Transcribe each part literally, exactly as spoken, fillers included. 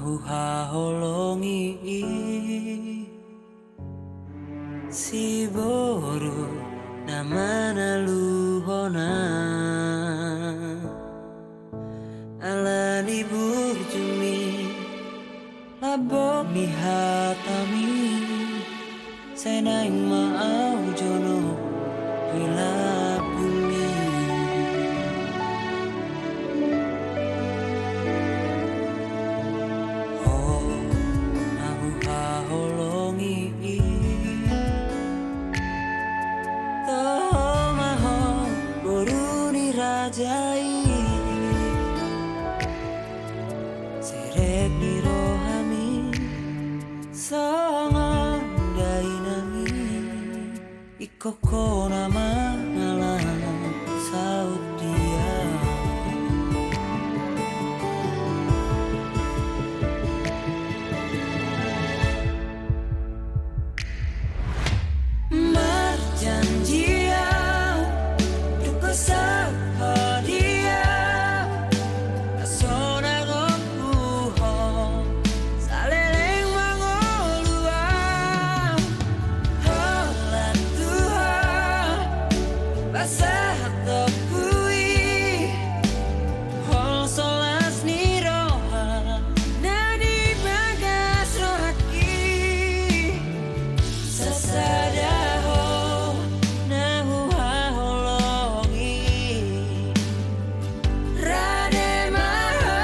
Huhaholongi i siboru na manaluhon ahu ala ni burjumi, lambok ni hatami, sai naeng ma ahu jonok di lambungmi. Ho na huhaholongi i, toho ma ho boru ni raja i. Serep ni rohami songon dainangmi, ingkon ho na mangalap saut dia. Marjanji ahu, tung husaut ho dia, sonang ompu ho, saleleng mangolu ahu. Holan Tuhan, pasahat ompu i, holso las ni roha na di bagas rohangki. Sasada ho na huhaholongi, rade ma ho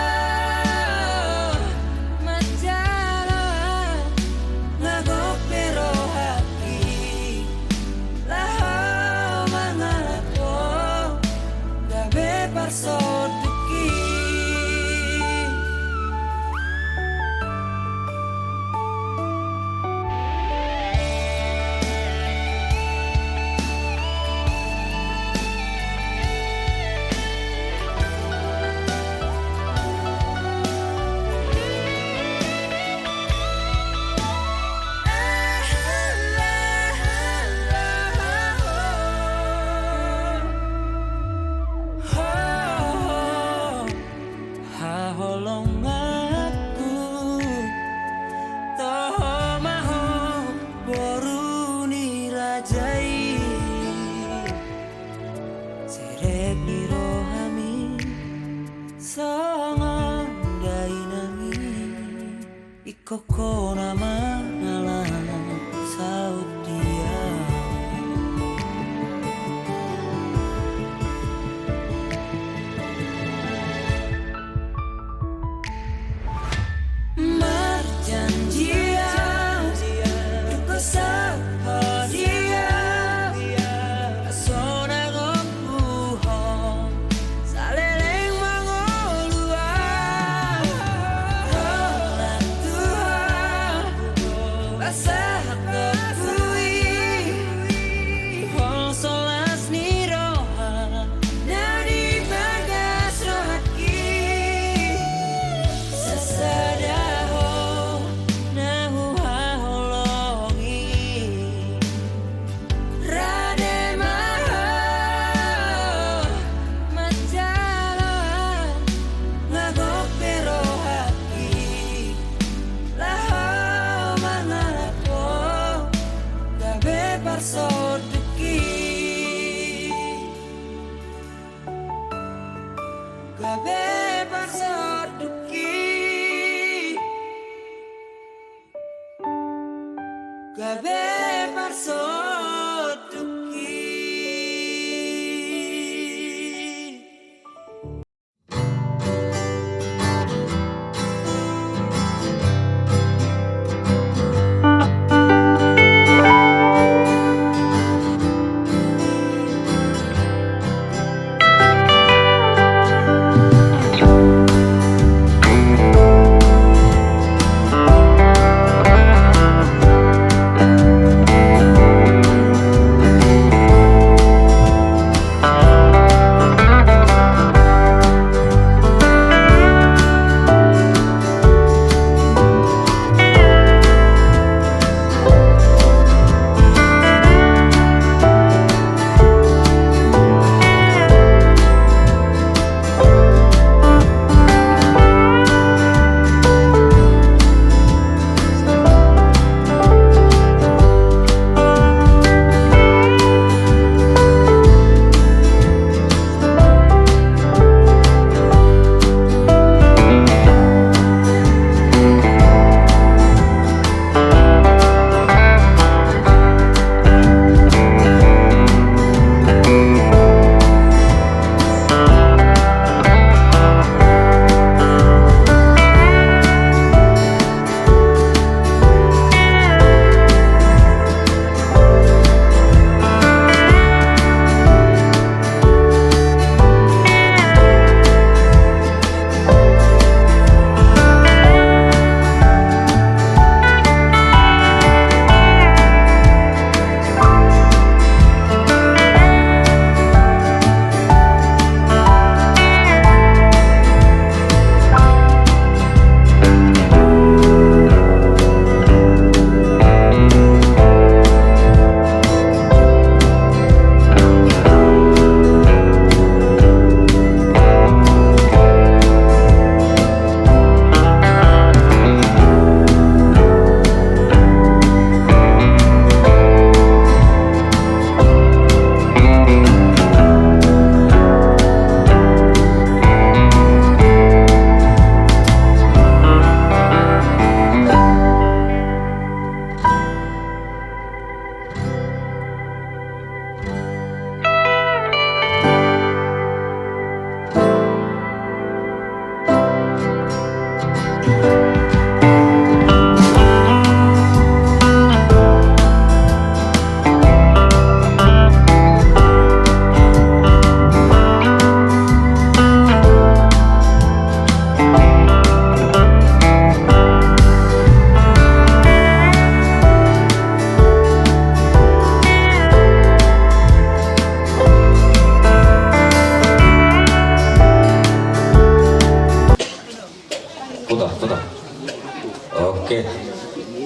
manjalo ahu, nga gok pe rohangki. Laho mangalap ho gabe parsondukki.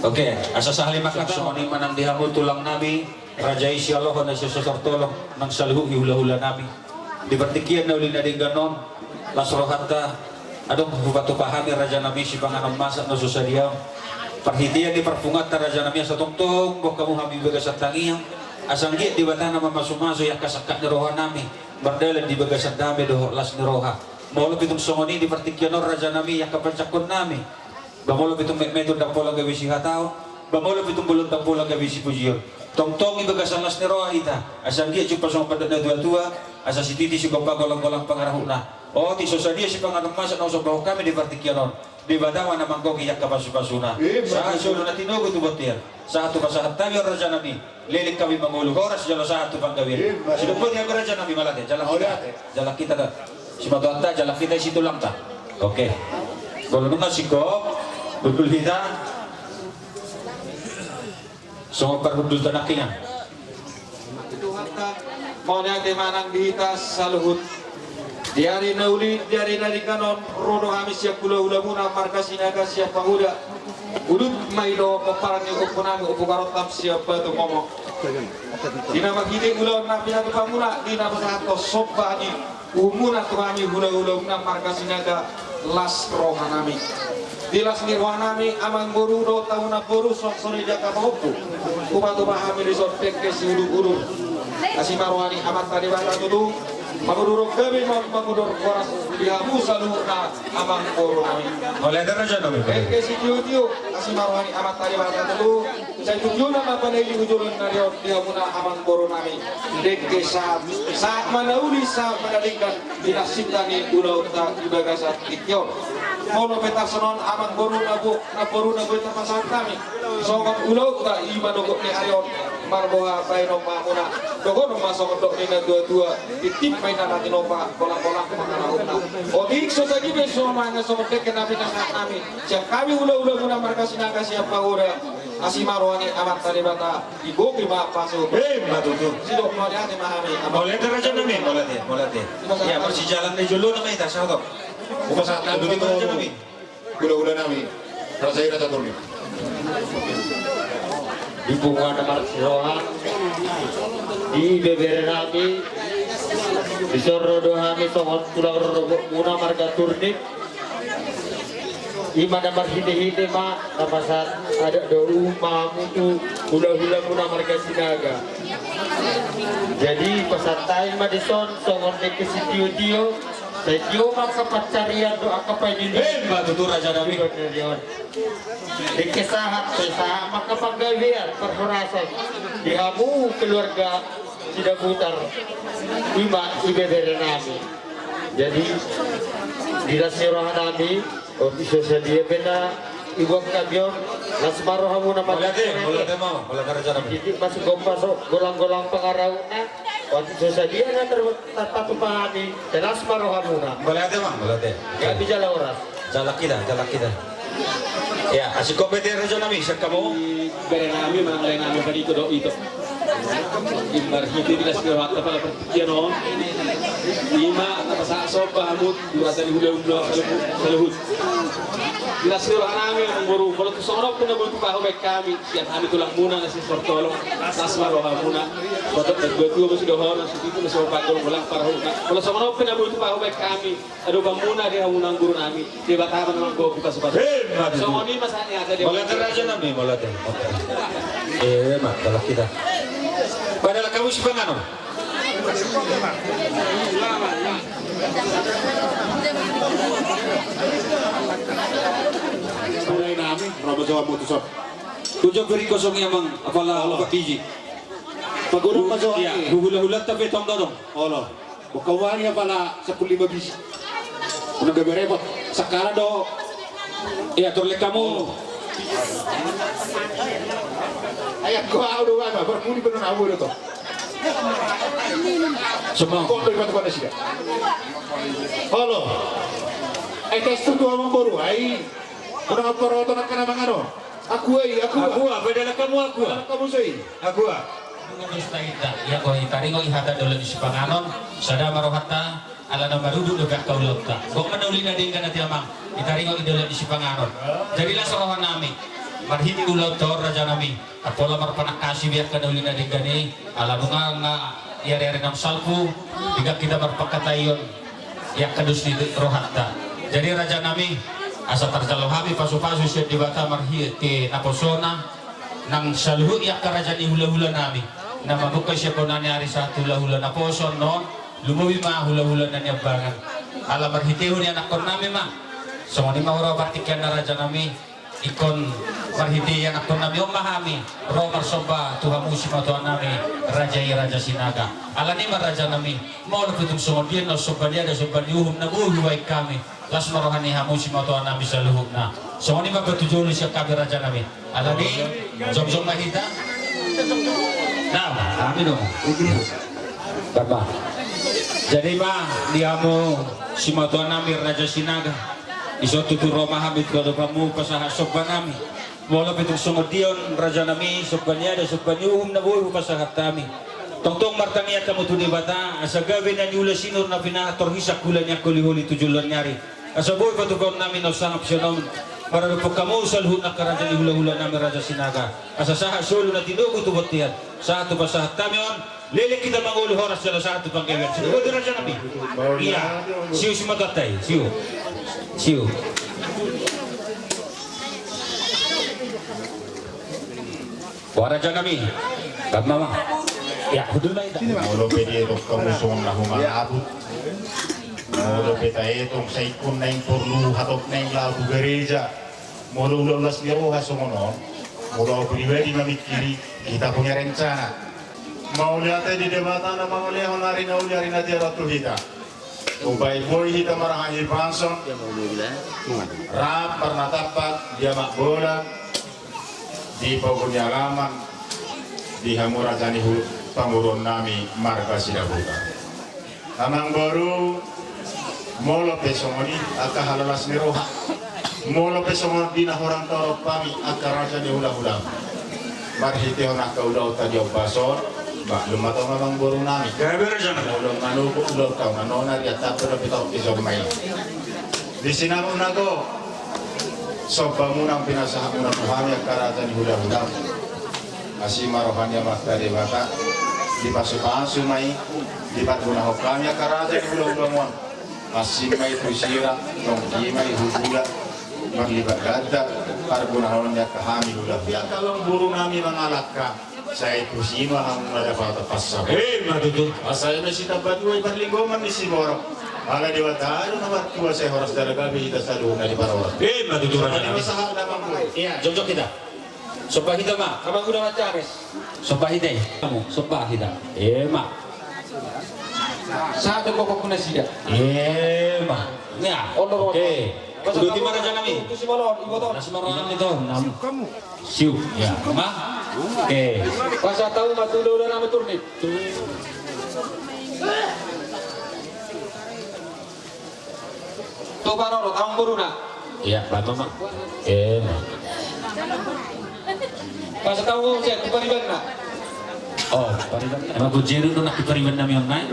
Oke, asa sahali mangkatahon songon i ma nang di hamu tulang nami, raja i Sialoho na sian Sosor Tolong, nang saluhut ni hulahula nami. Di partingkian na uli na denggan on, las rohanta, adong hupatupa hami raja nami sipanganon masak na so sadia on. Parhitean ni parpunguanta raja nami asa tongtong boan hamu hami di bagasan tangiang, asa anggiat Debata na mamasumasu i angka sangkap ni roha nami, mardalan di bagasan dame dohot las ni roha. Molo pe tung songon i di partingkian on raja nami angka panjangkon nami. Ba molo pe tung metmet on ndang pola gabe sihataon, ba molo pe tung bolon ndang pola gabe sipujion. Tongtong di bagasan las ni roha hita, asa anggiat jumpang songon pandok ni natuatua, asa sititi sigompa golanggolang pangarahutna. Otik so sadia sipanganon masak na husombahon hami di partingkian on, Debata ma na manggohi angka pasupasuna. Sahat solu na tinogu tu bontean, sahat tu pasahat hami on raja nami. Leleng hami mangolu, horas jala sahat tu panggabean. Sidok boti hami raja nami, mauliate. Jalang hita. Jalang hita da. Simatuanta, jalang hita i situlang ta. Oke. Molo nunga singkop hundul hita, songon parhundul tanangkingan. Tuhanta, mauliate ma nang di hita saluhut. Di ari na uli, di ari na denggan on, ro do hami sian hulahulamuna marga Sinaga sian Pahoda. Udut ma i do pomparan ni ompu nami, Ompu Karotam sian Batu Momo. Di na marhite ulaon na pinatupamuna, di na pasahathon somba ni uhumuna tu hami hulahulamuna marga Sinaga, las roha nami. Di las ni roha nami, amangboru dohot hamu namboru, songon i di angka pahompu, hupatupa hami dison dengke siudurudur. Asi ma roha ni Amanta Debata tutu, manguduron gabe ma, manguduron horas di hamu saluhutna amangboru nami. Mauliate raja nami. Dengke sitiotio, asi ma roha ni Amanta Debata tutu, sai tutiona ma panaili ujulan na di hamuna amangboru nami. Dengke sahat, sahat ma na uli, sahat ma na denggan. Di na sinta ni ulaonta di bagasan tingki on. Molo pe tarsongon on amangboru, namboru, na boi tapasahat hami songon ulaonta i manogot ni ari on, marboha baenon ma hamuna. Dohonon ma songon dok ni natuatua, titip ma inna na tinompa, golanggolang pangarahutna. Otik so sadia pe songon i ma songon dengke na pinasahat nami sian hami hulahulamuna marga Sinaga sian Pahoda. Asi ma roha ni Amanta Debata. Digohi ma pasu. Ima tutu. Sidok mauliate ma hami. Mauliate raja nami, mauliate, mauliate. Ia, marsijalan di jolo nama ita, sahabat. Upasahat nami raja nami. Hulahula nami. Raja i, raja Turnip. Di punguan na marsiroha, di ibebere nami, dison ro do hami songon tulang rorobotmuna marga Turnip. Ima na marhitehite ma na pasahat adat dohot uhum ma hamu tu hulahulamuna marga Sinaga. Jadi pasahat hami ma dison songon dengke sitiotio. Sai tio ma angka pansarian dohot angka paidilihan. Ima tutu raja nami. Dengke sahat, sai sahat ma angka panggabean parhorasan di hamu keluarga Sidabutar. Ima ibebere nami. Jadi di las ni roha nami, otik so sadia pe na diboan hami on, las ma rohamuna. Mauliate, mauliate ma, mauliate raja nami. Titik ma sigompa, so golanggolang pangarahutna, otik so sadia na tarpatupa hami, las ma rohamuna. Mauliate ma, mauliate. Gabe jala horas. Jalang hita, jalang hita. Ia, asi kombete raja nami, sian hamu. Bere nami manang lae nami, padi ito do ito. Imbar hite di las ni rohanta pala partingkian on. Ima na pasahat somba hamu tu raja ni hulahula saluhut. Di las ni roha nami amangboru, molo tung songon on pe na boi tupa ho baen hami sian hami tulangmuna na sian Sosor Tolong, las ma rohamuna. Boto natuatua ma sidohonon, sititi ma sigompa, golanggolang pangarahutna. Molo songon on pe na boi tupa ho baen hami. Adopanmuna di hamu namboru nami, Debata ma na manggohi pasupasu. Ima tutu. Songon i ma sahat ni hata Debata. Mauliate raja nami, mauliate. Ima, jalang hita. Padalan hamu sipanganon. Pura i nami, roma jo hamu tu son. Tujuh beri kosong ya mang, apala. Olo. Pak Iji. Pagodang ma jo. Ia, hulahulanta pe tong dodong. Olo. Boan hamu wali apala sampulu lima biji. Unang gabe repot. Sangkala do. Ia, torlek hamu. Ai anggo au do, au do, bermuli benar au do to. Semua. Kok do ipat pada sida. Olo. Ai tes tu amangboru, ai. Unang paruoton angka na mangan on. Aqua i, aqua. Aqua, padalan hamu aqua. Hamu so i. Aqua. Nunga dos hita, ia, taringot i hata di dolok ni sipanganon, sada ma rohanta, ala na marudut do angka ulaonta. Gok ma na uli na denggan ate amang, taringot i di dolok ni sipanganon. Jadi las roha nami. Marhite ulaonta on, rajanami, pola marpanangkasi be angka na uli na denggan i, ala nunga nga di ari-ari naung salpu, denggan hita marpangkataion di angka dos ni rohanta. Jadi rajanami, asa tarjalo hami pasu-pasu sian Debata marhite naposona nang saluhut i angka raja ni hula-hula nami na mamungka sian bona ni ari sahat hula-hula naposo on, lumobi ma hula-hula na niambangan. Ala marhitehon ianakkon nami ma. Songon i ma huroha partingkian na, rajanami. Ingkon marhite ianakkon nami on ma hami ro marsomba tu hamu simatuanami, raja i Raja Sinaga. Alani ma, rajanami, molo pe tung songon dia na somba ni adat, somba ni uhum na boi hubaen hami, las ma roha ni hamu simatuanami saluhutna. Songon i ma patujolo sian hami, rajanami. Alani, jongjong ma hita. Nah, hami do. Jadi ma di hamu simatuanami Raja Sinaga, dison tutu ro ma hami tu adopanmu pasahat somba nami. Molo pe tung songon dia on, rajanami, somba ni adat, somba ni uhum na boi hupasahat hami, tongtong martangiang hamu tu Debata asa gabe na niula sinur na pinahan, torhisak hula ni angka holi-holi tu joloan ni ari. Asa boi patupaon nami naung sangap sian on maradophon hamu saluhut angka raja ni hula-hula nami Raja Sinaga, asa sahat solu na tinogu tu bontean, sahat tu pasahat hami on. Leleng hita mangolu, horas jala sahat tu panggabean. Sude boti, rajanami. Ia, siu simatuanta i, siu. Siu. Boha, rajanami? Baen ma. Ia, hundul ma hita. Molo pe dietong hamu songon na humangaput, molo pe taetong, sai ingkon naeng porlu hatop naeng laho tu gareja. Molo ulaon las ni roha songon on, molo au pribadi mamingkiri, hita punya rencana. Mauliate di Debata na mangalehon ari na uli, ari na tiar on tu hita. Umbahen boi hita marhahipason, rap marnatampak di amak bola, di pogu ni alaman, di hamu raja ni hu-, pamoruon nami marga Silabutar. Amangboru, molo pe songon i angka halalas ni roha, molo pe songon di na hurang torop hami angka raja ni hula-hula, marhitehon angka ulaonta di ombas on, maklum ma tong amangboru nami. Gabe, rajanami. Molo manukuk ulaonta on, annon ari antap do na pitong i jolma i. Di sinamot na gok, somba muna, pinasahat muna tu hami angka raja ni hula-hula. Asi ma roha ni Amanta Debata, dipasu-pasu ma i, dipargunahon hami angka raja ni hula-hula on. Asi ma i tu sira, tonggi ma i hu hula, marlipat ganda, pargunahon ni angka hami hula-hula. Angka amangboru nami mangalangka, sai tusi ma hamu na dapotan pansamotan. Ima tutu. Asa ima sitambatua i parlinggoman ni siborok. Ala Debata do na martua, sai horas jala gabe hita saluhutna diparorot. Ima tutu, rajanami. Ima sahat na amangboru. Ia, jongjong hita. Somba hita ma. Amang uda macames. Somba hita i. Hamu, somba hita. Ima. Sahat do pokok nasida. Ima. Ia. Oke. Uduti ma, rajanami. Tusi ma on, iboto. Tusi ma on, iboto. Siu. Ia. Ma. Oke. Pasahat hamu ma tu uda-uda nami Turnip. Tu parorot amangboruna. Ia, baen ma. Ima. Pasahat hamu ma tu paribanna. O, pariban. Ima, bojero do na tu pariban nami on, nai.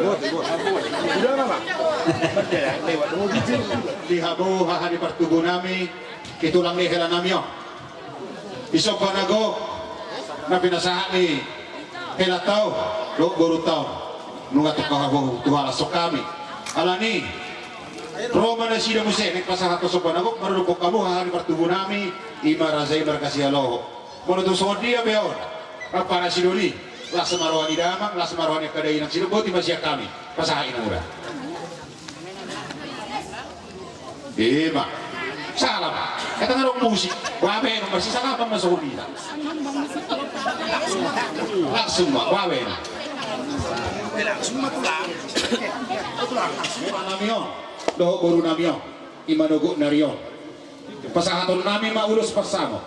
Di hamu haha ni partubu nami, di tulang ni hela nami on. Di somba na gok na pinasahat ni helanta on dohot borunta on, nunga tongka hamu tu halashon hami. Alani, ro ma nasida muse naeng pasahathon somba na gok maradophon hamu haha ni partubu nami, ima raja i marga Sialoho. Molo tung songon dia pe on, rap ma na sidoli, las ma roha ni damang, las ma roha ni angka dainang, sidok boti ma sian hami, pasahat i na muda. Ima. Salam. Hita nunga adong musik. Baen ma, marsisalaman ma songon i. Langsung ma, baen. Nami on. Dohot boru nami on. Ima na gok nari on. Pasahaton nami ma ulos pansamot.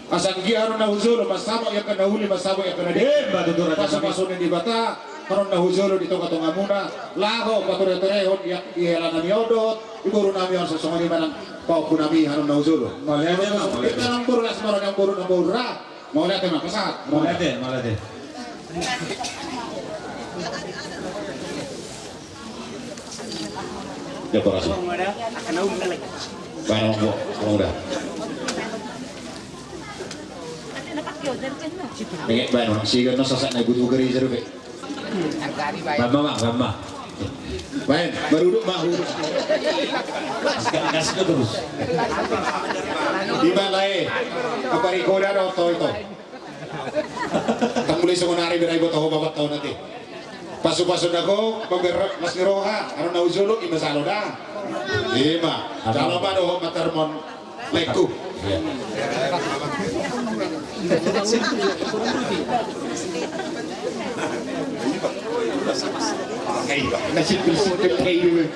Asa anggiat hanon na hujolo mansamot i angka na uli, mansamot i angka na denggan. Ima tutu, raja. Pasu-pasu ni Debata hanon na hujolo di tonga-tongamuna, laho patore-torehon i, i hela nami on dohot i boru nami on, songon i ma nang pahompu nami hanon na hujolo. Mauliate ma, mauliate. Nang boru las ma roha ni boru, nang boru ra. Mauliate ma, pasahat. Mauliate, mauliate. Dekorasi. Baen ma, Amang Uda. Baen, baen, sian na sasak na ibutuh gereja dope. Baen ma, baen ma. Baen, marudut ma huruf. Gas, gas terus. Ima lae, apa rikoda do to ito. Tang mulai songon ari bira iboto ho babat taon ate. Pasu-pasu na gok, pamer las ni roha, anu na hujolo, ima salo da. Ima, salo ma dohot matermon. Lekku. Iya. Hei, na simpel-simpel, hei, dulu.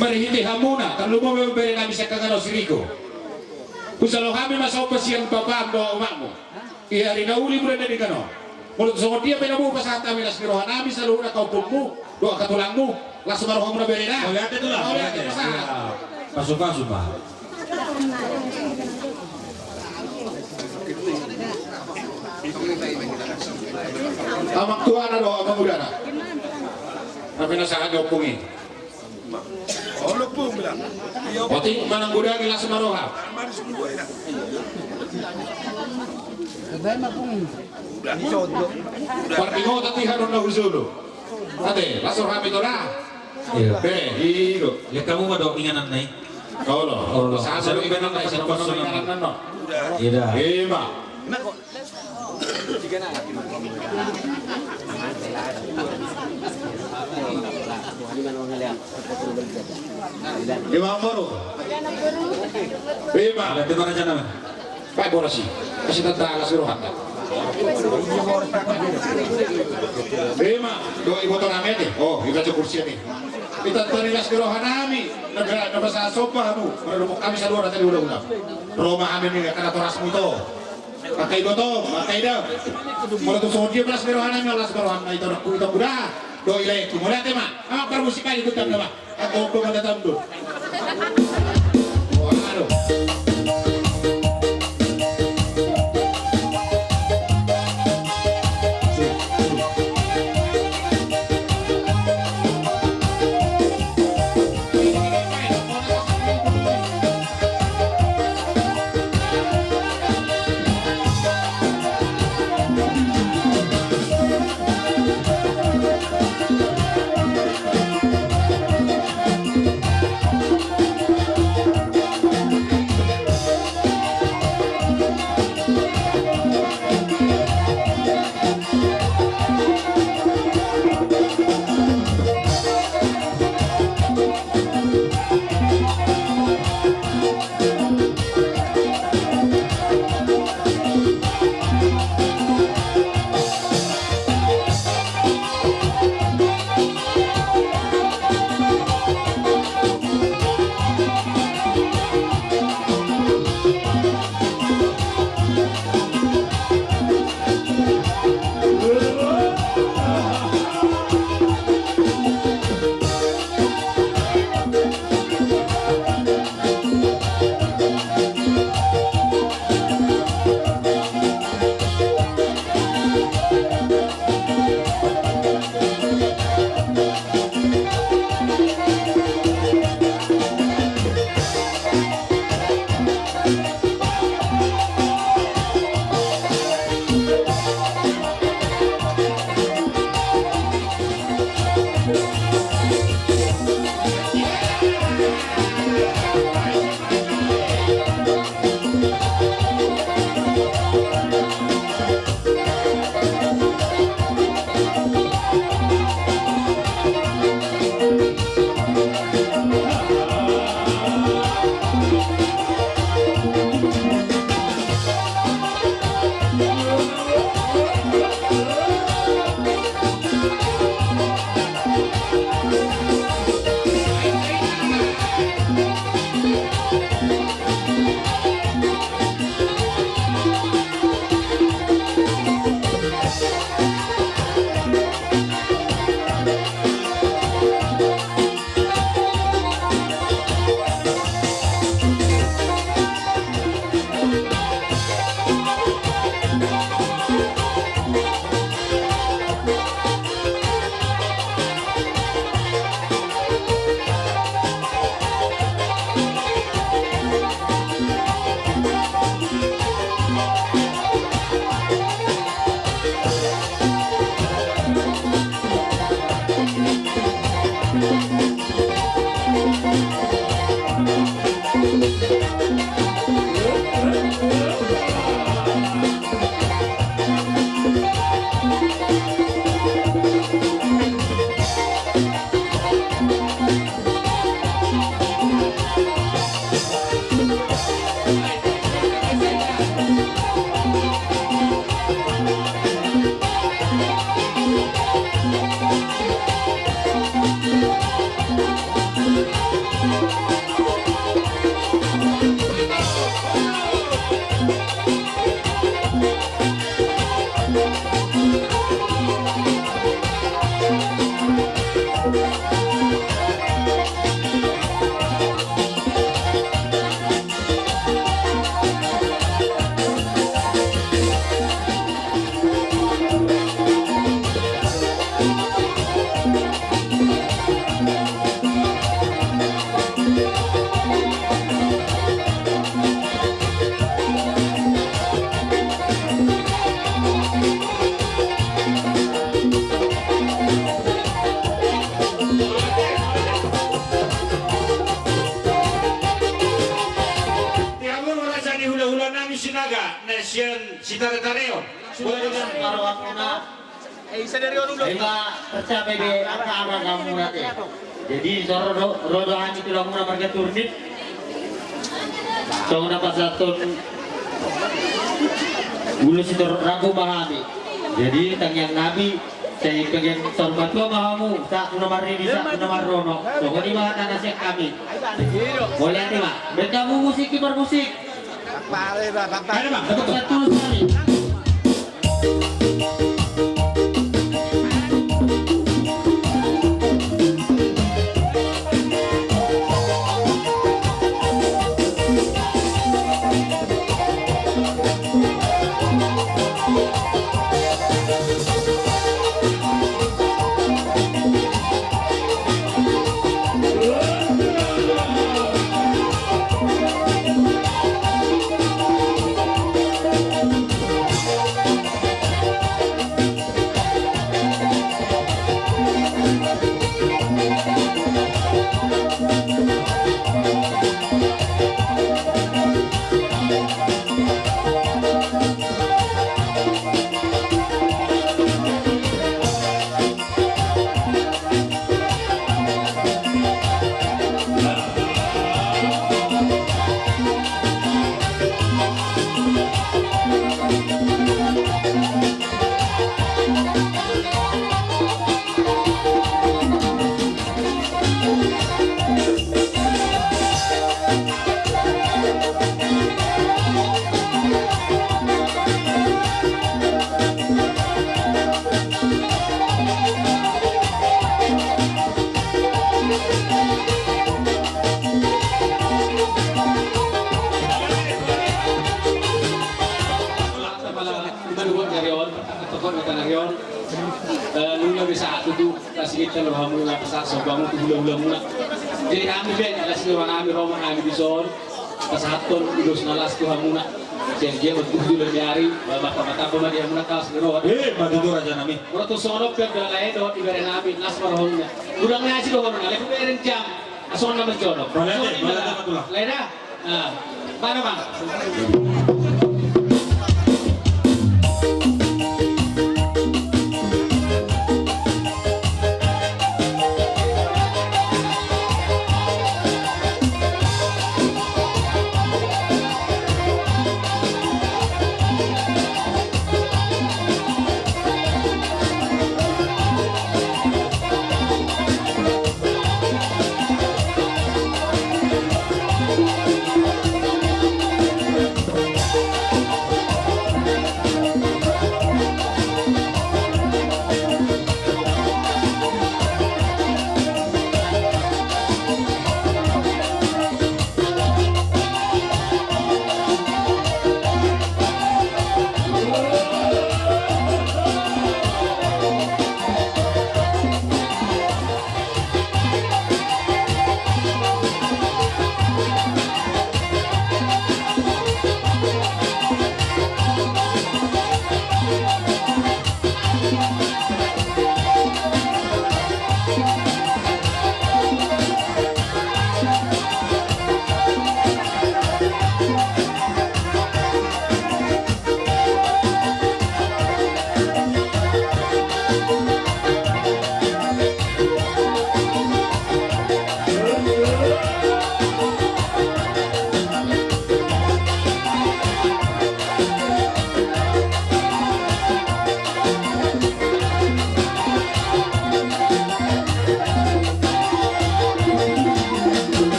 Marhite hamuna, tarlumobi ma bere nami sian Kangaro si Riko. Hujalo hami ma somba sian bapam dohot omakmu. Ia ari na uli bulan na denggan on. Molo tung songon dia pe na boi pasahat hami las ni roha nami saluhutna angka ompunmu dohot angka tulangmu, las ma rohamuna berena. Mauliate tulang, mauliate, mauliate. Pasahat. Iya. Pasu-pasu ma. Amang tuana do amang udana. Tapi na sahat ni ompung i. Otik manang godang i las ma roha. Partingota tiha do na hujolo. Ate, las roham ito da. Iya. Be, i do. Lihat hamu ma do inganan na i. Olo. Olo. Sadu inganan na i, sadu inganan na i. Iya da. Ima. Ima boru. Ima. Ada di mana jana? Pak boru si. Kasi tanda las ni rohanta. Ima. Do iboto nami ate. Oh, iba jo kursi ate. Ita tadi las ni roha nami. Naga, naga sa sopa hamu. Mana do kami sadua tadi udah udah. Roma hami ni kana torasmu ito. Pakai botol, pakai dam. Molo tung songon dia las ni roha nami, las ni roha nami, ito, ito kuda. Do ilai tu mula tema. Ama parmusikan itu tanda ma. Aku opo mana tandu. Waduh. Tiamur raja ni hulahula nami Sinaga, na sian Sitaretare on. Sudah dengan para waktu na. Ima tercapai be angka-angka muna te. Jadi so ro do, ro do hami tulang muna marga Turnip. Songon na pasahathon ulos i, tor rangku ma hami. Jadi tangiang nami, sai pengge saur matua ma hamu, sahat tu na marnini, sahat tu na marnono. Songon i ma hata na sian hami. Mauliate ma. Baen hamu musik, kibar musik. Pale, Bang, pale. Ayo, Bang, betul. Satu kali. Tokon ma tanari on, eh, nunga bisa aku tu, kasi kita lo hamu na pasahat so bangun tu hula-hula muna. Jadi hami be, kasi lo hami ro ma hami dison, pasahathon ulos na las tu hamuna. Sian dia ma tu hula ni ari, bapa mata pama dia muna kas lo. Eh, ma tutu raja nami. Mura tu sono pe da lae do, ibere nami, las ma rohona. Ulang nasi do horona, lepu bere jam. Asona menjono. Mana te, mana te, Matula? Leda. Ah, mana, Bang?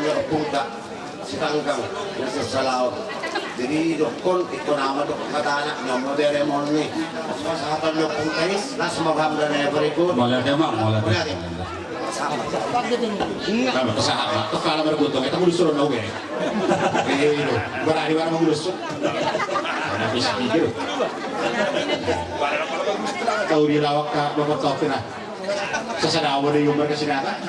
Ompungta Sitanggang na sian Salaon. Jadi dokkon, ingkon ama dokkon hatana, nama bere moni. Pasahaton ni ompungta i, las ma hamda na berikut. Mauliate, Amang, mauliate. Mauliate. Pasahat ma. Pasahat ma. Kepala bergotong, eta mulu suruh nau bere. Iyo, berani barang mulu suruh. Bisa pikir. Tahu di lawak ka, bapak tahu kena. Sasada au do i umur kasinata.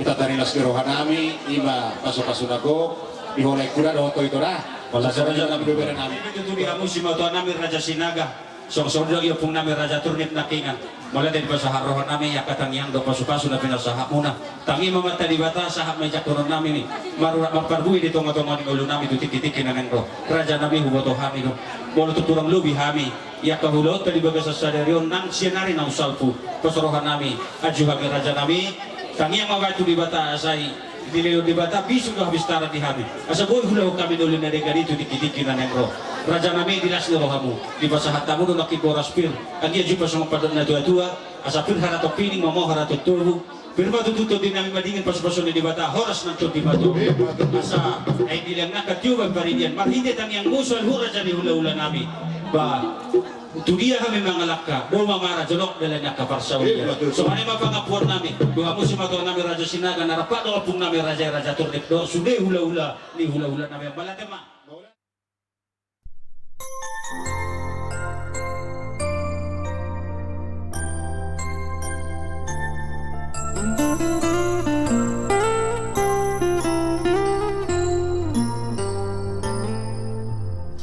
Huta tarilas ni roha nami, ima pasupasu na gok, di hola i kuda dohot ito da. Sasada au do i umur kasinata. Tutu di hamu simatuanami Raja Sinaga. Songon songon do i ompung nami Raja Turnip Nangkingan. Mauliate dipasahat roha nami, angka tangiang dohot pasupasu na pinasahat muna. Tangi ma Amanta Debata, sahat ma i jangkonon nami. Marurat marparbue di tonga-tonga ni ngolu nami tu tingki-tingki na naeng ro. Raja nami huboto hami do. Molo tung hurang lobi hami. Ia angka ulaonta di bagasan sadari on nang sian ari naung salpu, pos roha nami, aju hami raja nami, tangiang ma baen tu Debata asa i, dilehon Debata bisuk dohot habistaran di hami. Asa boi huulahon hami na uli na denggan i tu tingki-tingki na naeng ro. Raja nami di las ni rohamu, dipasahat hamu do nangkin boras pir, anggiat jumpang songon pandok na tua-tua, asa pir haraton pining mamao haraton tobu, Pir ma tutu tondi nami madingin pasupasu ni Debata, horas nang tondi ma tutu. Asa, ai dilehon angka tio bahen paridian, marhite tangiang muna saluhut raja ni hula-hula nami. Ba, tu dia hami mangalangka, dao ma mara jolok dalan ni angka parsaulian. Songon i ma pangampuon nami, tu hamu simatuanami Raja Sinaga, na rap dohot ompung nami raja, Raja Turnip dohot sude hula-hula ni hula-hula nami, mauliate ma.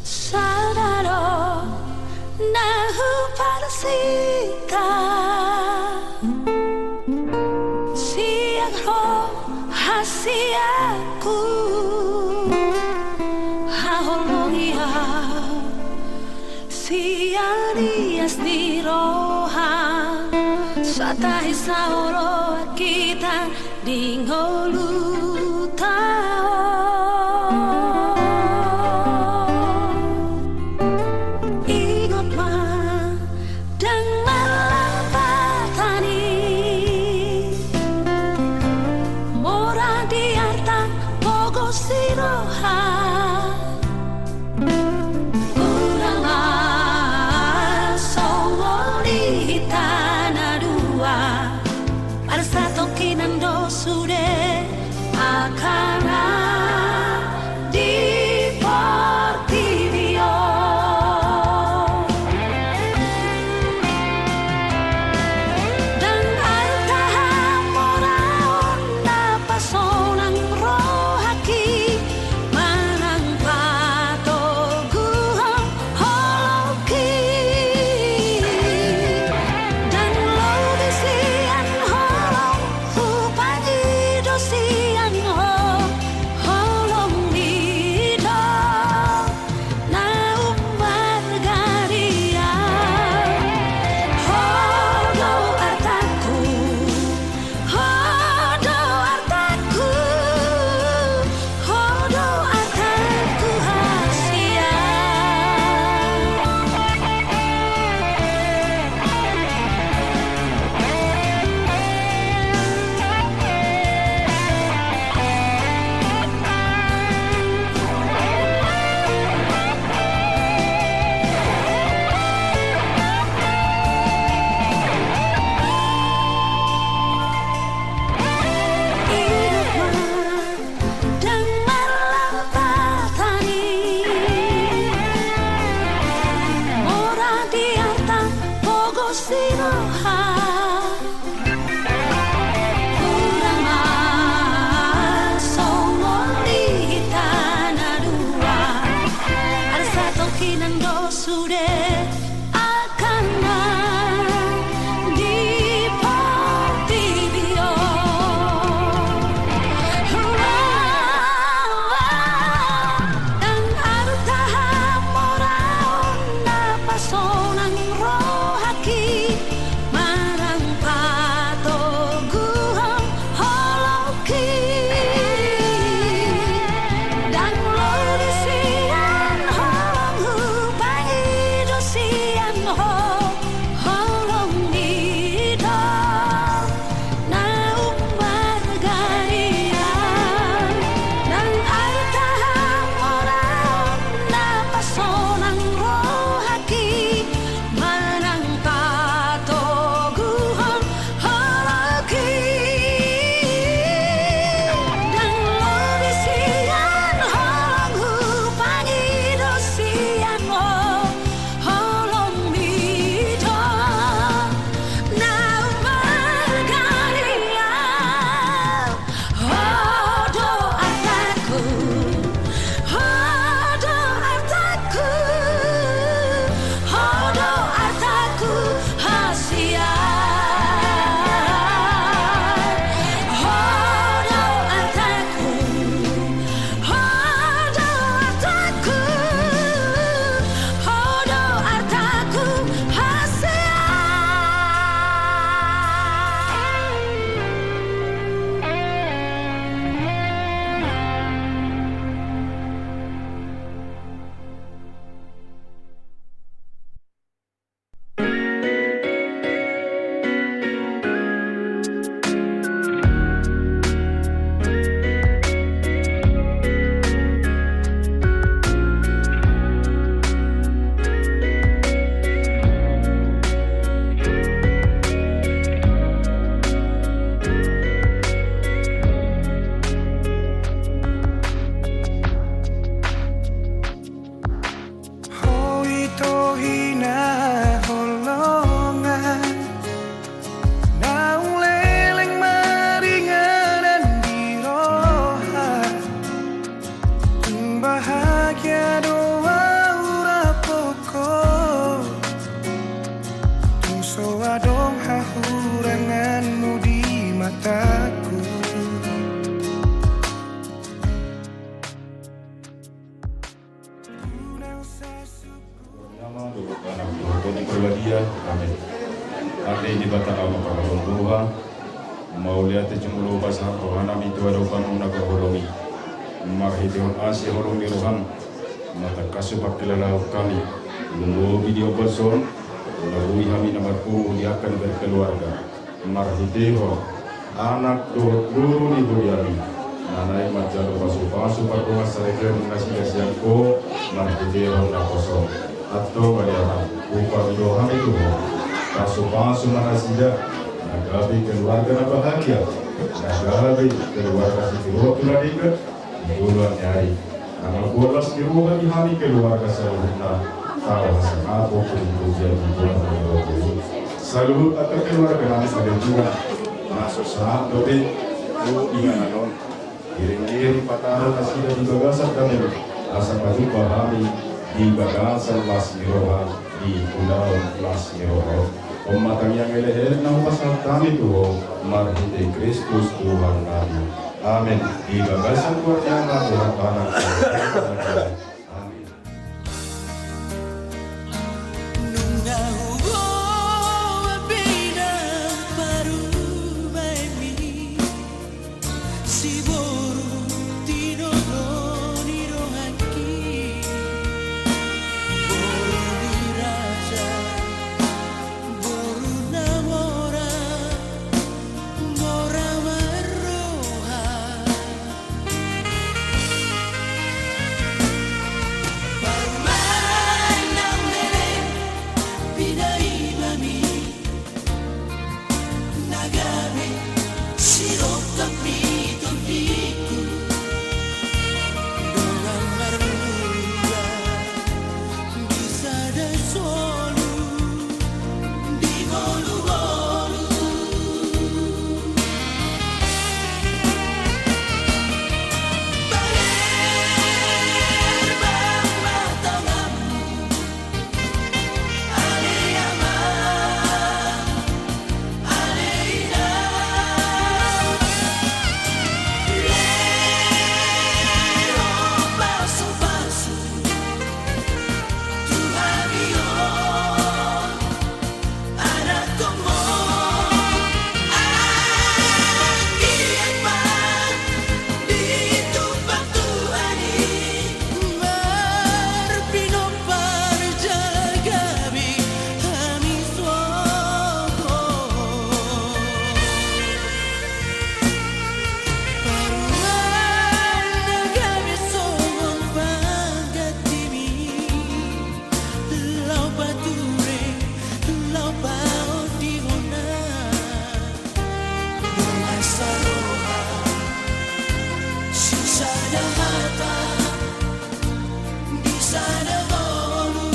Sada do na hupasahat sian rohangku, haholongi au sian ias ni roha, sai tahi saoloan hita di ngoluta on. Ingot ma, ndang marlapatan i, mora di arta pogos di roha. Unang ma songon i hita na dua, parsatongkinan do sude angka na di portibi on. Ndang arta hamoraon na pasonang rohangki, manang patoguhon holongki. Ndang lobi sian holong, hupangido sian ho, holongmi do na ummarga di au. Ho do artangku, ho do artangku, ho do artangku hasian. Ndang marlapatan i, mora di arta pogos di roha. Unang ma songon i hita na dua, parsatongkinan do sude angka na di portibi on. Ndang arta hamoraon na pasonang rohangki, manang Anak dohot Tondi Porbadia. Amen. Ate Debata Ama parlindungan, mauliate jumolo pasahat rohanami tu adopanMu na parholong i. Marhitehon asi holong ni rohaM, na tangkas hupangkilalaon hami, lumobi di ombas on, na boi hami na marpungu di angka na berkeluarga. Marhitehon anak dohot boru ni huriaMi, na naeng manjalo pasupasu pardongansaripeon nasida sian Ho, marhitehon naposo. Antong ale Ama, hupaboa hami tu Ho. Pasupasu ma nasida, na gabe keluarga na bahagia, na gabe keluarga sitiruon tu na denggan, di joloan ni ari. Nunga bolas ni roha di hami keluarga saluhutna, tahu hasangapon tu pujian di joloan ni roha. Saluhut angka keluarga nami saluhutna, na so sahat dope tu inganan on. Iring-iring pataru nasida di bagasan dame, asa pajumpa hami di bagasan las ni roha, di ulaon las ni roha. On ma tangiang elek-elek na hupasahat hami tu Ho, marhite Kristus Tuhannami. Amen. Di bagasan goar ni Ama, Tuhan Bapa, Amen. Nunga huboan pe inang parumaenmi, siboru tinodo ni rohangki, boru ni raja, boru na mora, mora marroha. Parumaen na umele, pinaimami, na gabe sirongkap ni tondingku, dongan marmula di sada solu, di ngolu-ngolu. Bahen bang ma tanganmu, ale ama, ale inang. Lehon pasu-pasu tu hami on, anakkonmu. Anggiat ma ditumpak Tuhan i, marpinompar jala gabe hami songon. Parumaen na gabe songon panggantimi, laho pature, laho paondihon na. Dongan saroha, sisada hata, di sada ngolu.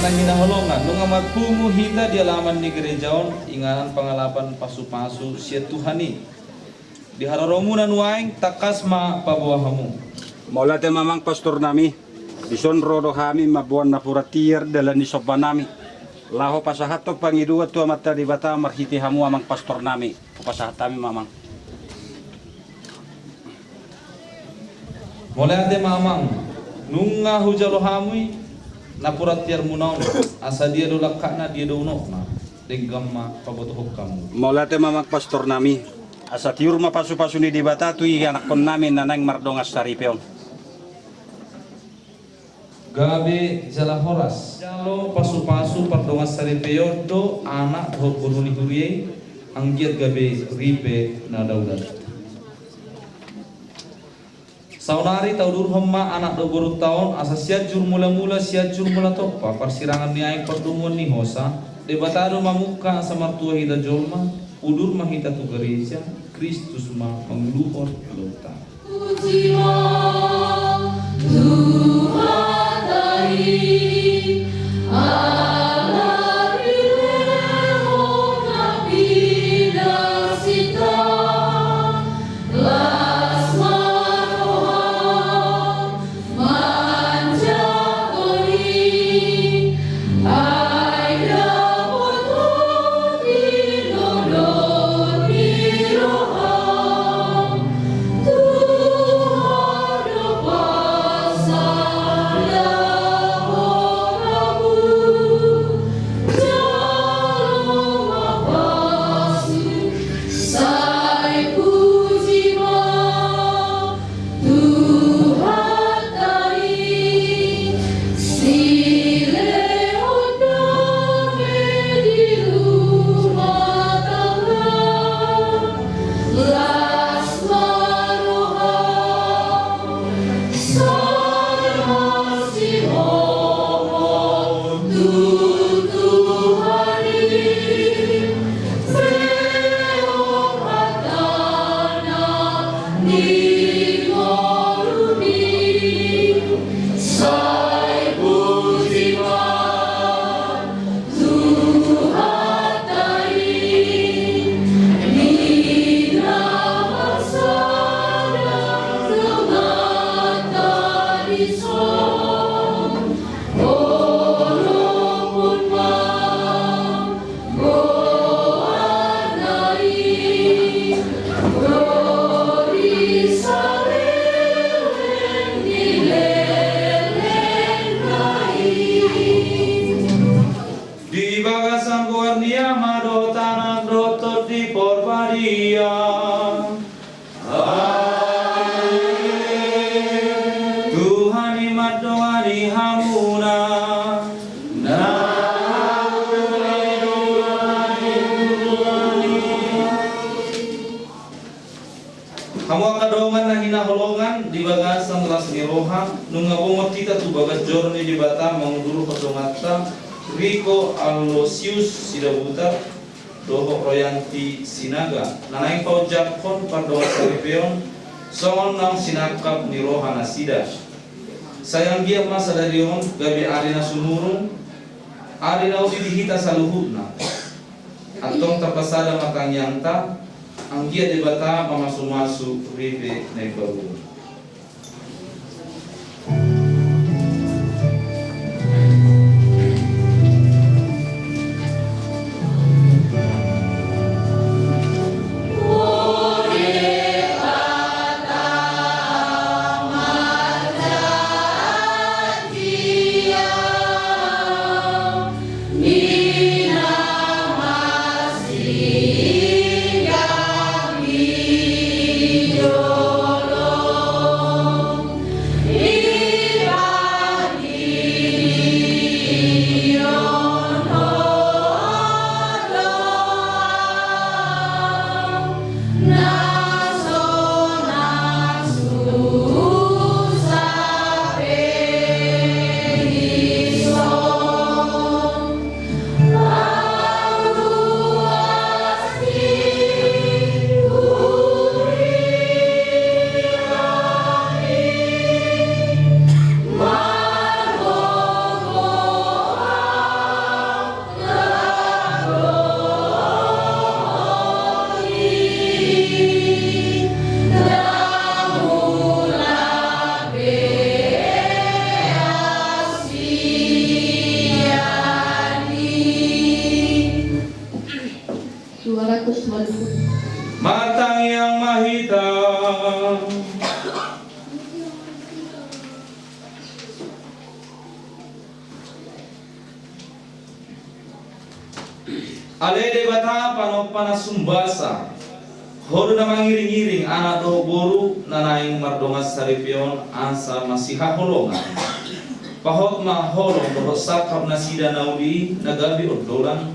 Hinaholongan, nunga marpungu hita di alaman ni gereja on, inganan pangalapan pasupasu sian Tuhan i. Di haroromuna nuaeng, tangkas ma paboa hamu. Mauliate ma amang pastor nami. Dison ro do hami mamboan napuran tiar dalan ni somba nami, laho pasahathon pangidoan tu Amanta Debata marhite hamu amang pastor nami. Hupasahat hami ma amang. Mauliate ma amang. Nunga hujalo hamu i napuran tiarmuna on, asa dia do langkatna, dia do unokna, denggan ma pabotohon hamu. Mauliate ma amang pastor nami. Asa tiur ma pasupasu ni Debata tu ianakhon nami na naeng mardongan saripe on. Gabe jala horas. Jalo pasupasu pardongan saripe on do anak dohot boru ni huria i, anggiat gabe ripe na daulat. Saonari taudurhon ma anak dohot borunta on, asa Sianjur Mulamula, Sianjur Mulatompa, parsirangan ni aek, pardomuan ni hosa. Debata do mamungka asa martua hita jolma. Udur ma hita tu gareja, Kristus ma manguluhon ulaonta. Puji ma Tuhanta i, ala dilehon na pidas hita, las ma roham manjalo i, ai dapotan di dolok ni roham, Tuhan do pasalahon hamu, jala ma pasu, sai puji ma Tuhanta i. Silehon dame di rumah tangga, las ma roham, sai masihohot tu Tuhan i. Lehon hatana di ngolumi, sai puji ma Tuhanta i. Ninna ma sada donganta dison, holongon ma goarna i, ro di saleleng ni lelengna i. Di bagasan goar ni Ama dohot Anak dohot Tondi Porbadia. Amen. Tuhan i mandongani hamuna. Hamu angka dongan na hinaholongan di bagasan las ni roha, nunga bongot hita tu bagas joro ni Debata mangudurhon donganta Riko Alosius Sidabutar dohot Royanti Sinaga, na naeng paunjakhon pardongan saripeon songon naung sinangkap ni roha nasida. Sai anggiat ma sadari on gabe ari na sumurung, ari na uli di hita saluhutna. Antong tapasada ma tangiangta, anggiat Debata mamasumasu ripe na imbaru on. Hita. Ale Debata, panompa na sumbasa, Ho do na mangiringiring anak dohot boru na naeng mardongan saripeon asa masihaholongan. Pahot ma holong dohot sangkap nasida na uli i na gabe ondolan,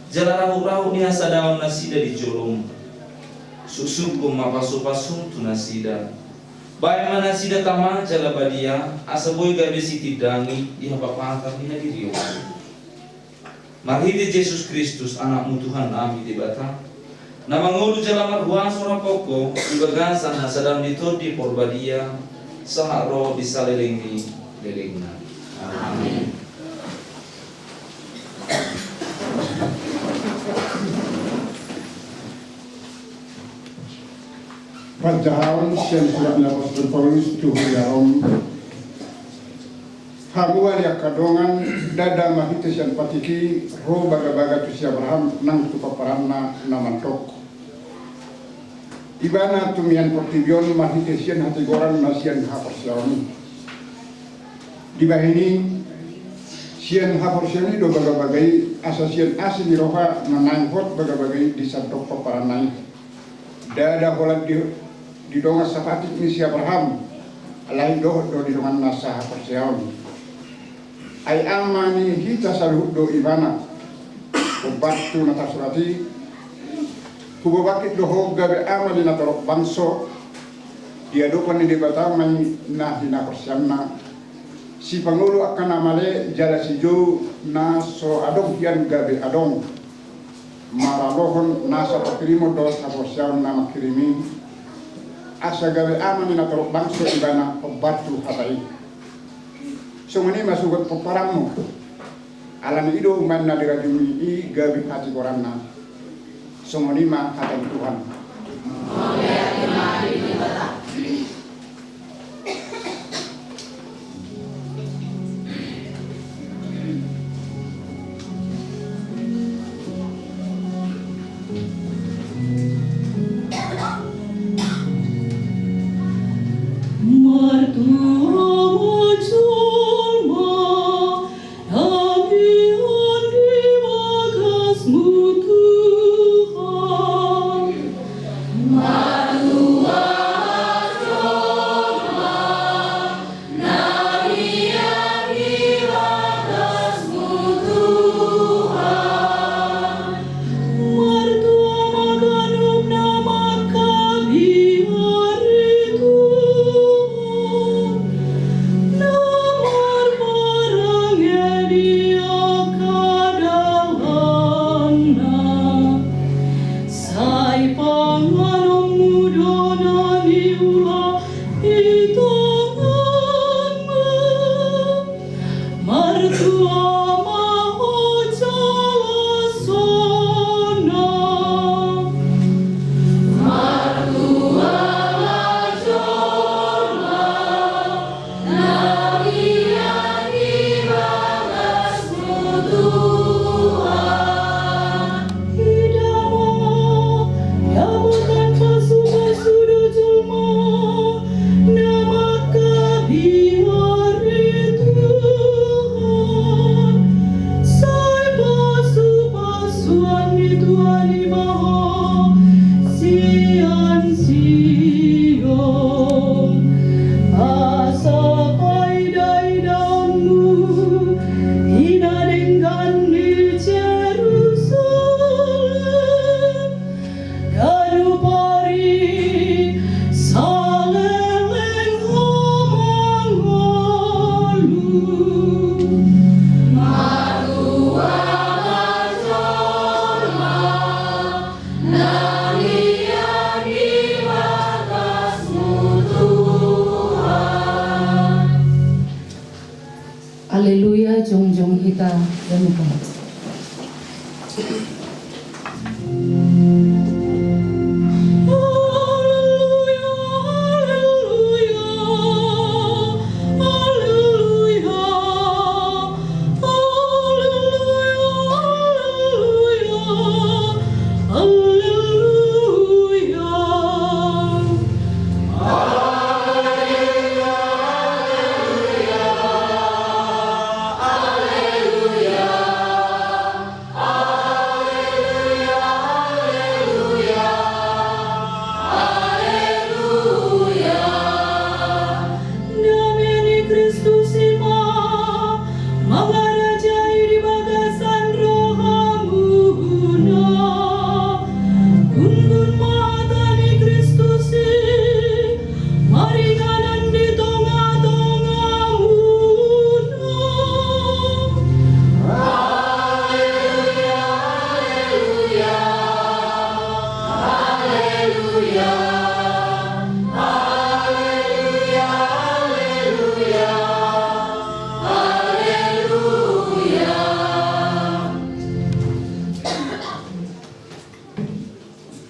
jala rahut-rahut ni hasadaon nasida di jolom. Suksukon ma pasu-pasum tu nasida. Baen ma nasida tama jala badia, asa boi gabe sitindangi di hapapatar ni hadirion. Marhite Jesus Kristus, Anakmu Tuhannami Debata, na mangolu jala marhuaso rap dohot Ho di bagasan hasadaon ni Tondi Porbadia, sahat ro di saleleng ni lelengna. Amin. Panjahaon sian surat ni apostel Paulus tu huria Rom. Hamu ale angka dongan, ndada marhite sian patik i ro bagabaga tu si Abraham nang tu pomparanna na mandok. Ibana tu mian portibi on marhite sian hatigoran na sian haporseaon i. Dibahen i, sian haporseaon i do bagabaga i, asa sian asi ni roha na naeng hot bagabaga i disandok pomparanna i. Ndada holan di, di dongan sapatik ni si Abraham, alai dohot do di donganna sahaporseaon. Ai ama ni hita saluhut do ibana. Hombar tu na tarsurat i, hubobakit do ho gabe ama ni na torop bangso, di adopan ni Debata ma i na hinaporseaonna. Sipangolu angka na male jala sijou na so adong hian gabe adong. Maralohon nasa pangkirimon dohot haporseaon na mangkirim i, asa gabe ama ni na torop bangso ibana hombar tu hata i. Songon i ma suhut pomparanmu. Alani i do umbahen na dirajumi i gabe hatigoranna. Songon i ma hata ni Tuhan. Martua ma jolma na mian di bagasmu, Tuhan. Martua ma jolma na mian di bagasmu, Tuhan. Martua ma ganup na mangkabiari, Tuhan, na marparange di angka dalanna. Sai panganonmu do na niula di tanganmu. Martua ma ho jala sonang. Martua ma jolma na mian di bagasmu, Tuhan. Ida ma, dapotan pasupasu do jolma na mangkabiari, Tuhan. Sai pasupasuan ni Tuhan i ma ho sian Sion. Asa paidaidaonmu i na denggan di Jerusalem, ganup ari saleleng ho mangolu. Martua ma jolma na mian di bagasmu, Tuhan. Haleluya, jongjong hita ganup ari.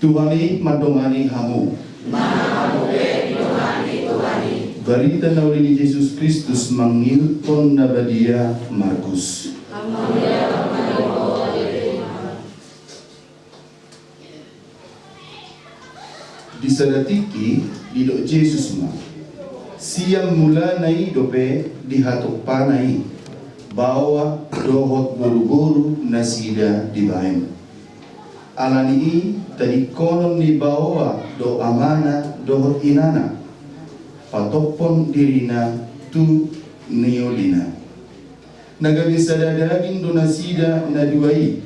Tuhan i mandongani hamu. Barita na uli ni Jesus Kristus mangihuthon na badia Markus. Di sada tingki didok Jesus ma: Sian mulana i dope dihatompana i baoa dohot boruboru nasida dibaen. Ala ni i tadingkonon ni baoa do amana dohot inana, patophon dirina tu niulina. Na gabe sada daging do nasida na dua i,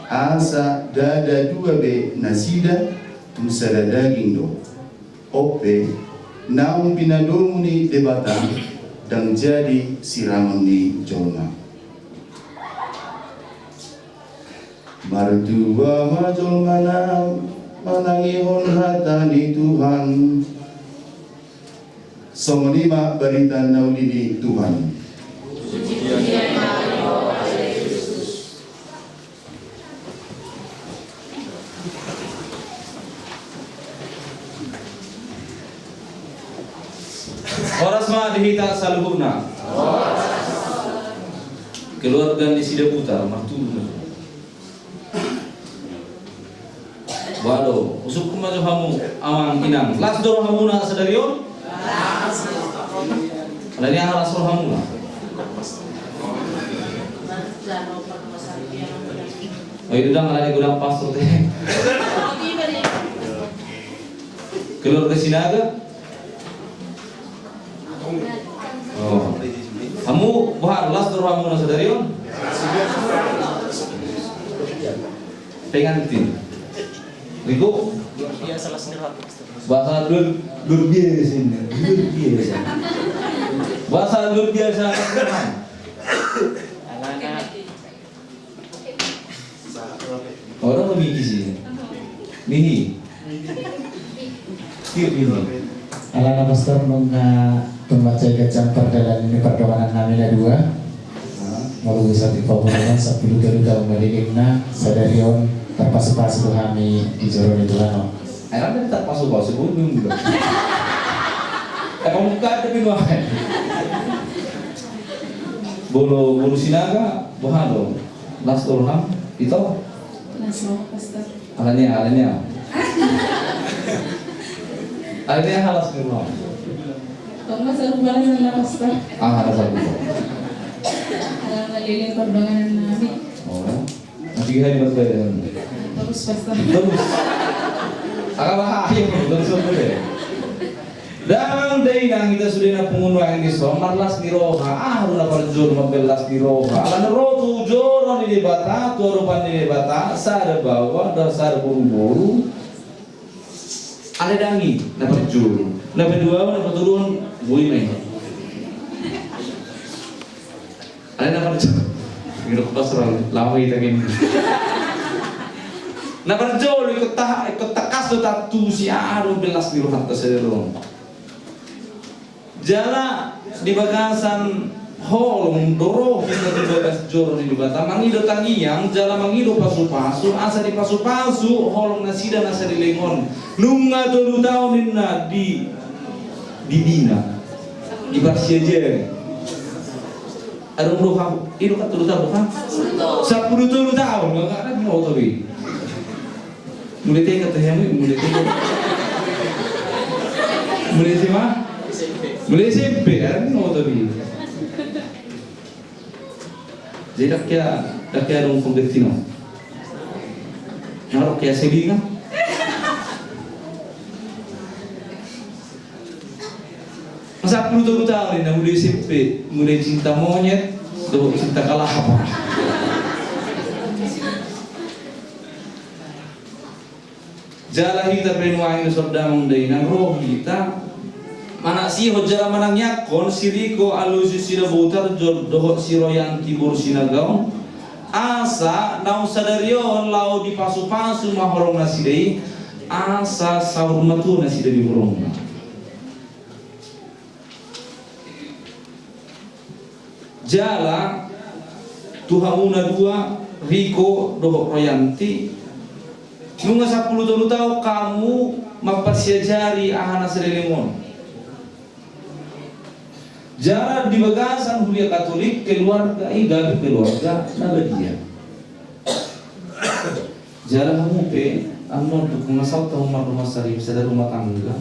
asa ndada dua be nasida, tung sada daging do. On pe, naung pinadomu ni Debata, ndang jadi sirangon ni jolma. Martua ma jolma na manangihon hata ni Tuhan. Songon i ma barita na uli ni Tuhan. Horas ma di hita saluhutna. Keluarga ni si Daputar, marturu ma. Boha do, husungkun ma jo hamu, amang inang. Las do rohamuna sadari on? Alani aha las rohamuna? Oh, i do ndang, alani godang pastor te. Keluarga Sinaga? Oh. Hamu, boha, las do rohamuna sadari on? Pengantin. Riko? Boasa luar, luar biasa ini. Luar biasa. Boasa luar biasa. Orang memiliki sih. Mihi. Tiup ini. Alana pastor, nunga tung mansai ganjang pardalanan ni pardonganan nami na dua. Molo di samping pamoruon, sampulu tolu taon madidingna, sadari on tarpasupasu do hami di joro ni Tuhan on. Ai, anda tarpasupasu, bulu, bulu. Eh, pamungka ada pinuahan. Bolo, bolo Sinaga, boha do? Las do roham, ito? Las do, pastor. Alani aha, alani aha? Alani aha las ni roham? Tong ma sarupa las na, pastor. Ah, ada sarupa. Alana leleng pardonganan nami. Oh. Masih hai, mas, bayaran. Terus, pastor. Terus. Agak bahaya, terus, terus. Damang dainang, hita sude na pungu nuaeng dison, marlas ni roha. Aha do na parjolo mambaen las ni roha? Alana ro tu joro ni Debata, tu adopan ni Debata, sada baoa, sada boruboru. Alai ndang i na parjolo. Na paduahon, na patoluhon, boi ma i. Alai na parjolo. Gila, pas terlalu lama kita gini. Na parjolo, ingkon ta, ingkon tangkas do taantusi aha do mambaen las ni rohanta sadari on. Jala di bagasan holong do ro hita di bagas joro ni Debata, mangido tangiang jala mangido pasupasu, asa dipasupasu holong nasida na saleleng on. Nunga tolu taon ninna di, didina, diparsiajari. Adong do hau, i do kan tolu taon do kan? Sampulu tolu taon, nggak ada, nggak ada, nggak ada. Mulai T K tu ya, mulai T K. Mulai S M A? Mulai S M P kan, mau tadi. Jadi dak ya, dak ya dong pengganti no. Narok ya sedih kan? Sampulu tolu taon ninna, mulai S M P, mulai cinta monyet, dohot cinta kalapa. Jala hita pe nuaeng dison damang dainang, ro hita manaksihon jala manangiangkon si Riko Aloysius Sidabutar jo, dohot si Royanti boru Sinaga on, asa naung sadari on laho dipasupasu ma holong nasida i, asa saur matua nasida di horongna. Jala tu hamuna dua, Riko dohot Royanti, Nunga sampulu tolu taon hamu mamparsiajari aha na saleleng on. Jala di bagasan huria Katolik, keluarga i gabe keluarga na badia. Jala hamu pe, annon tu nunga saut hamu marrumah sari, sada rumah tangga.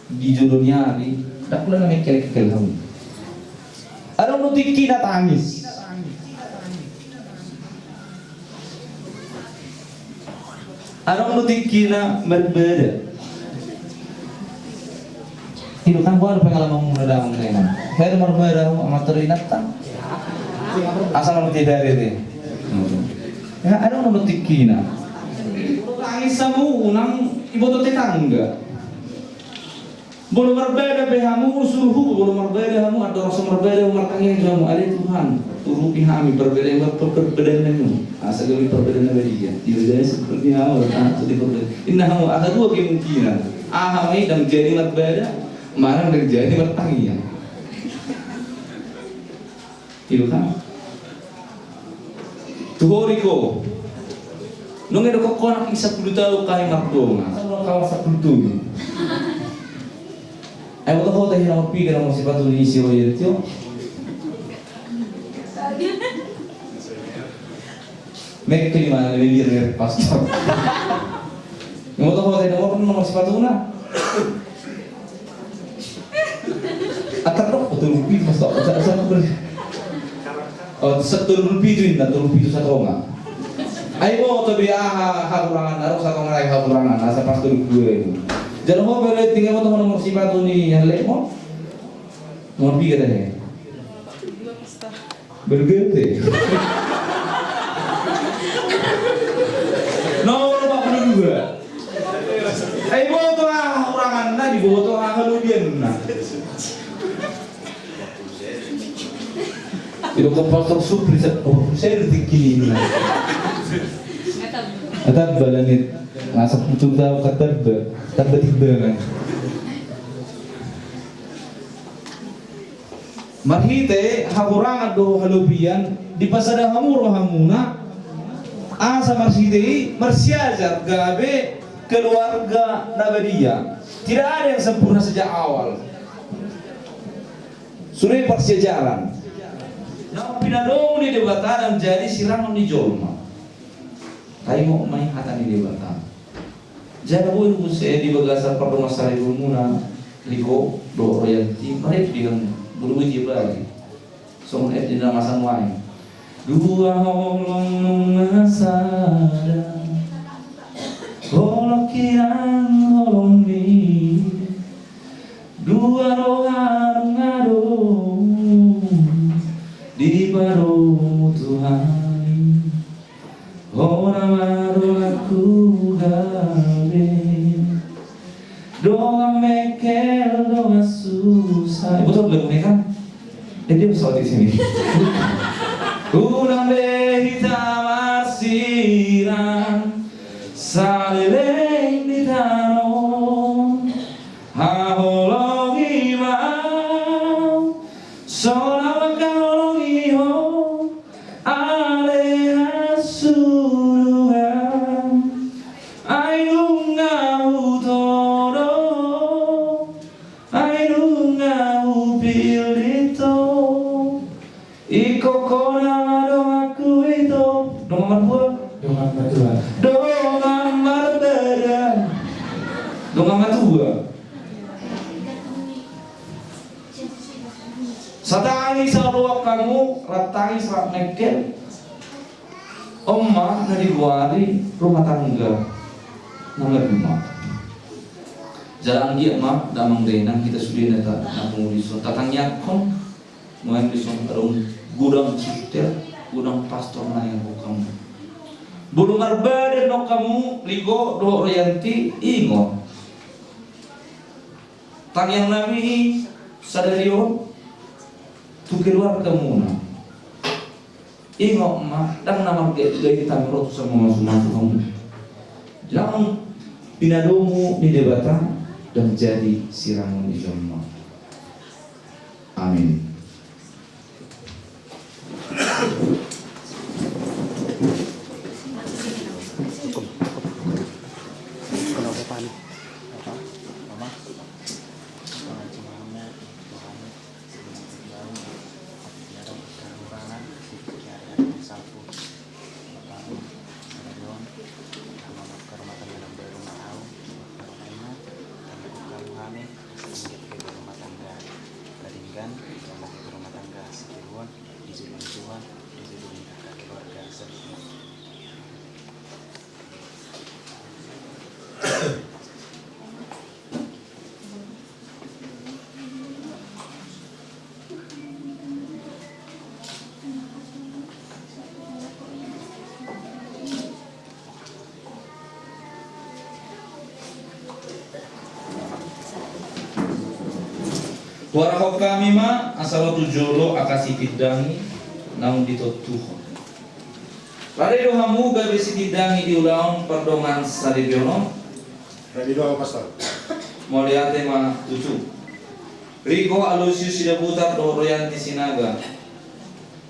Di jolo ni ari, ndang pola na mengkel-engkel hamu. Adong do tingkina tangis. Adong do tingkina marbada. Ido kan gua pengalaman muna damang tenan. Saya marbada, amat teringat tang. Asal mau tidak ada. Ya, adong do tingkina. Tangis hamu unang iboto tetangga. Molo marbada pe hamu, usul hubo, molo marbada hamu, andorang so marbada hamu, martangiang hamu, ale Tuhan, urupi hami parbadaan, per-, per-, parbadaanmu. Asa gabe parbadaan na badia. Tidak jadi seperti awal, ah, jadi parbadaan. Inna hamu, asa dua kemungkinan. Aha ma i, ndang jadi marbada, manang ndang jadi martangiang. Ido kan? Tu ho, Riko. Nunga do ho anak i sampulu taon hami mardongan. Kawan sampulu taon. Ai boto ho tahe nomor piga nomor sipatu ni si Roy tio. Mekkel i mana lebih biar pastor. Ai boto ho tahe nomor, nomor sipatuna. Atar dok, tolu puluh pitu pas tok, sa-, sa-, oh, sa-, tolu puluh pitu inna, tolu puluh pitu satonga. Ai boto be aha, hahurangan, adong satonga nai hahurangan, asa pas tolu puluh dua i. Jala ho pe tinggal boto ho nomor sipatu ni halekmon. Nomor piga tahe? Bergete. Nomor empat puluh dua. Ai boto aha hahuranganna, diboto aha halobianna. Ido ko pastor Supri sa-, oh, saya detik kini. Atamba langit. Masa putu tahu katamba. Tamba timbangan. Marhite hahurangan dohot halobian, dipasada hamu rohamuna, asa marhite i marsiajar gabe keluarga na badia. Tidak ada yang sempurna sejak awal. Sude parsiajaran. Na pinadomu ni Debata ndang jadi sirangon ni jolma. Taringot ma i hata ni Debata. Jala boi do muse di bagasan pardomuan saripeonmuna, Riko dohot Royanti, marende di hamu, boi do muse di bagi. Songon ende na masa nuaeng. Dua holong nunga sada, holong hian holong ni, dua roha nunga adong, dipadomu Tuhan i. Hona ma donganku gabe, dongan mengkel, dongan susa. Eh, betul lagu ini kan? Eh, dia pesawat di sini. Unang be hita marsirang saleleng di tano, haholongi ma au, sonang mangkaholongi ho. Ale hasuduan, ai nunga hutodo, ai nunga hupillit ho. Ingkon hona ma donganku ito. Dongan martua? Dongan martua. Dongan marbada. Dongan martua. Satangis saluhut hamu, rap tangis rap mengkel. On ma na digoari rumah tangga na maduma. Jala anggiat ma damang dainang hita sudena ta-, na pungu dison, tatangiangkon. Nuaeng dison adong godang suster, godang pastor na niangkon hamu. Molo marbada annon hamu, Riko dohot Royanti, ingot. Tangiang nami sadari on tu keluargamuna. Ingot ma, ndang na margait-gait hami ro tu so mamasumasu hamu. Jala pinadomu ni Debata ndang jadi sirangon ni jolma. Amin. Tuhan, di hubungan keluarga sendiri. Huarahon hami ma asa ro tu jolo angka sitindangi naung ditontuhon. Rade do hamu gabe sitindangi di ulaon pardongan saripeon on. Rade do hamu, Pastor. Mauliate ma tutu. Riko Aloysius Sidabutar dohot Royanti Sinaga.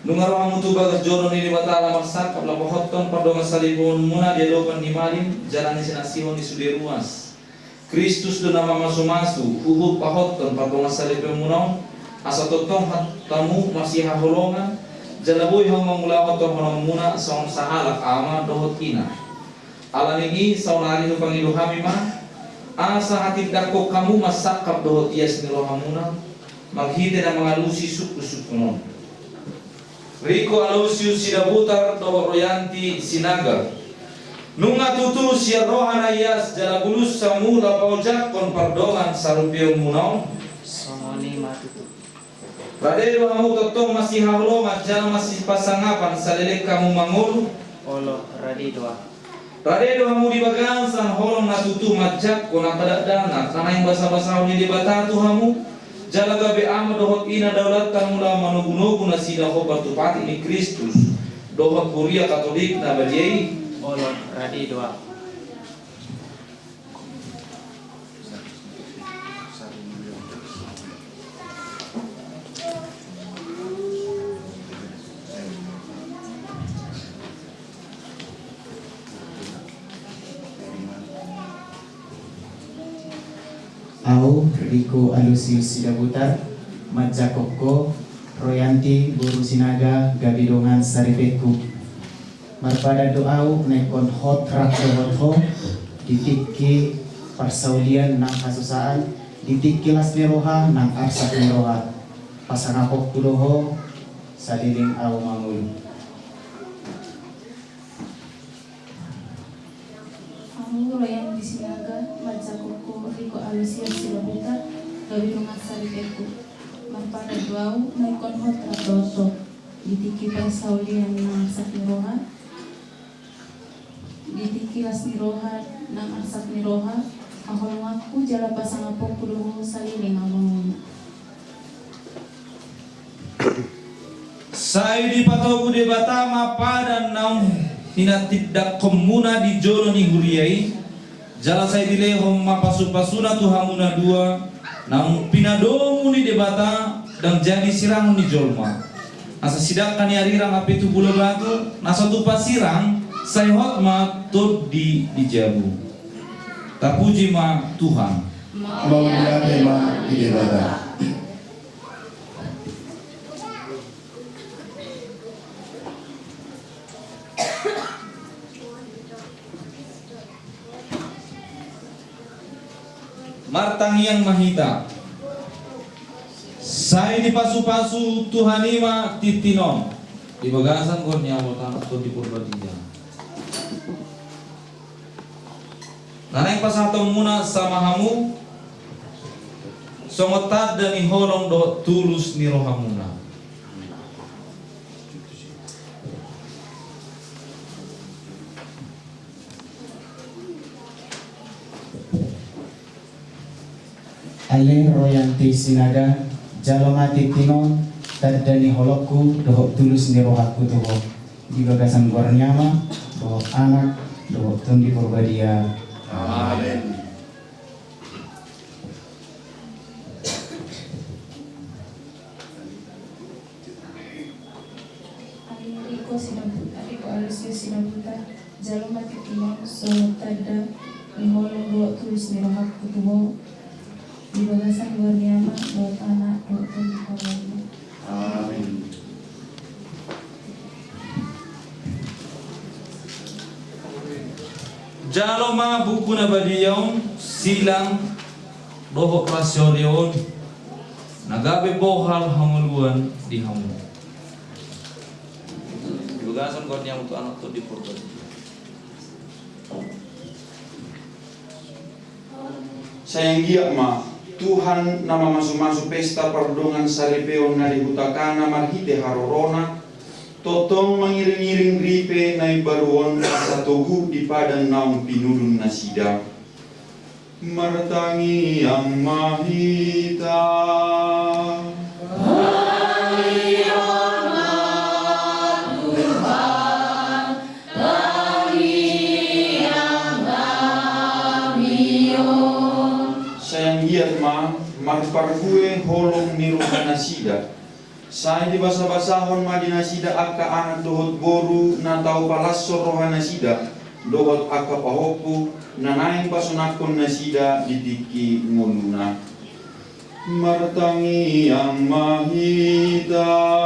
Nunga ro hamu tu bagas joro ni Debata laho marsangkap laho pahothon pardongan saripeonmuna di adopan ni malim jala ni sinasihon ni sude ruas. Kristus do na mamasumasu huhut pahothon pardongan saripeonmuna on, asa tongtong hatamu masihaholongan, jala boi hamu mangulahon tohononmuna songon sahalak ama dohot ina. Ala ni i, saonari hupangido hami ma, asa hatindanghon hamu marsangkap dohot ias ni rohamuna, marhite na mangalusi sungkunsungkun on. Riko Aloysius Sidabutar dohot Royanti Sinaga. Nunga tutu sian roha na ias jala bulus hamu laho paojakhon pardongan saripeonmuna on. Songon i ma tutu. Rade do hamu tongtong masihaholongan jala masipasangapan saleleng hamu mangolu. Olo, rade do ahu. Rade do hamu di bagasan holong na tutu manjangkon angka dakdanak na naeng basabasahon ni Debata tu hamu, jala gabe ama dohot ina daulat hamu laho manogunogu nasida hombar tu patik ni Kristus dohot Huria Katolik na badia i. Olo, rade do ahu. Ahu, Riko Aloysius Sidabutar, manjangkon ho, Royanti boru Sinaga, gabe dongan saripeonku. Marpadan do ahu na ingkon hot rap dohot ho di tingki parsaulian nang hasusaan, di tingki las ni roha nang arsak ni roha. Pasangaponku do ho saleleng ahu mangolu. Ahu Royanti Sinaga manjangkon ho, Riko Aloysius Sidabutar, gabe dongan saripeonku. Marpadan do ahu na ingkon hot rap dohot ho di tingki parsaulian nang arsak ni roha, di tingki las ni roha nang arsak ni roha. Haholonganku jala pasangaponku do ho saleleng ahu mangolu. Sai dipatogu Debata ma padan naung hinatindangkonmuna di jolo ni huria i, jala sai dilehon ma pasupasuna tu hamu na dua, naung pinadomu ni Debata, ndang jadi sirangon ni jolma. Asa sidangka ni arirang hape tubu labatu, na so tupa sirang, sai hot ma tondi di jabu. Tapuji ma Tuhan. Mauliate ma di Debata. Martangiang ma hita. Sai dipasupasu Tuhan i ma tintin on di bagasan goar ni Ama, Debata, Tondi Porbadia. Na naeng pasahatonmuna sama hamu songon tanda ni holong dohot tulus ni rohamuna. Ale Royanti Sinaga, jalo ma tintin on tanda ni holongku dohot tulus ni rohangku tu ho, di bagasan goar ni Ama, dohot Anak, dohot Tondi Porbadia. Amen. Ale Riko Sinabutar, Riko Aloysius Sinabutar, jalo ma tintin on songon tanda ni holong dohot tulus ni rohangku tu ho, di bagasan goar ni Ama, dohot Anak, dohot Tondi Porbadia. Amen. Jalo ma buku na badia on, silang dohot rasiori on, na gabe bohal hangoluan di hamu. Bagasan goar ni Amanta Anak Tondi Porbadia. Sai anggiat ma Tuhan na mamasumasu pesta pardongansaripeon na di huta Kana marhite haroroNa, tongtong mangiringiring ripe na imbaru on asa togu di padan naung pinudun nasida. Martangiang ma hita. Sai anggiat ma marparbue holong ni rohanasida. Sai dibasabasahon ma di nasida angka anak dohot boru na tau palashon rohanasida, dohot angka pahompu na naeng pasonangkon nasida di tingki ngoluna. Martangiang ma hita.